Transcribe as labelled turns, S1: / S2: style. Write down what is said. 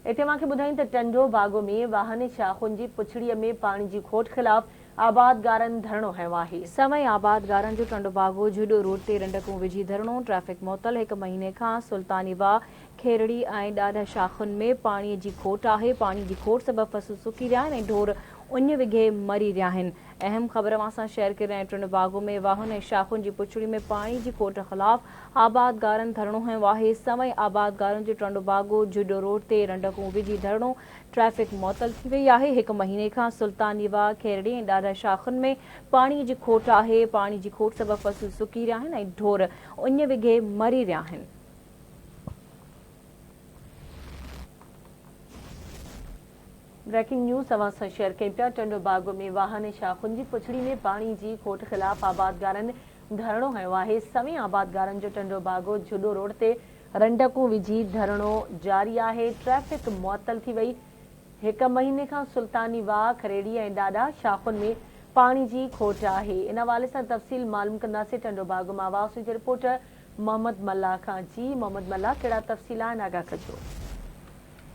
S1: اتي اوهان کي ٻڌايون ته ٽنڊو باگو ۾ واهن شاخن جي پڇڙي ۾ پاڻي جي کوٽ خلاف آبادگارن ڌرڻو هنيو آهي.
S2: سوين آبادگارن جو ٽنڊوباگو جهڏو روڊ تي رنڊڪون وجهي ڌرڻو، ٽريفڪ معطل، هڪ مهيني کان سلطاني واهه، کيرڙي ۽ ڏاڍ شاخن ۾ پاڻي جي کوٽ آهي، پاڻي جي کوٽ سبب فصل سڪي رهيا آهن ۽ ڍور اڃ وگهي مري رهيا آهن. اهم خبر اوهان سان شيئر ڪري رهيا آهيون ٽنڊوباگو ۾ واهن ۽ شاخن جي پڇڙي ۾ پاڻي جي کوٽ خلاف آبادگارن ڌرڻو هنيو آهي، سوين آبادگارن جو ٽنڊوباگو جهڏو روڊ تي رنڊڪون وجهي ڌرڻو، ٽريفڪ معطل ٿي وئي آهي، هڪ مهيني کان سلطاني واهه، کيرڙي ۽ ڏاڍا شاخن ۾ پاڻي جي کوٽ آهي، پاڻي جي کوٽ سبب فصل سڪي رهيا آهن ۽ ڍور اڃ وگهي مري رهيا آهن.
S1: بريڪنگ نيوز اوهان سان شيئر ڪيون پيا ٽنڊو باگو ۾ واهن ۽ شاخن جي پڇڙي ۾ پاڻي جي کوٽ خلاف آبادگارن ڌرڻو هنيو آهي سوين آبادگارن جو ٽنڊو باگو جهڏو روڊ تي رنڊڪون وجهي ڌرڻو جاري آهي ٽريفڪ معطل ٿي وئي هڪ مهيني کان سلطاني واهه کريڙي ۽ ڏاڏا شاخن ۾ پاڻي جي کوٽ آهي ان حوالي سان تفصيل معلوم ڪنداسين ٽنڊو باگو مان آواز جي رپورٽر محمد ملاح کان جي محمد ملاح ڪهڙا تفصيل آهن آگاهه ڪجو.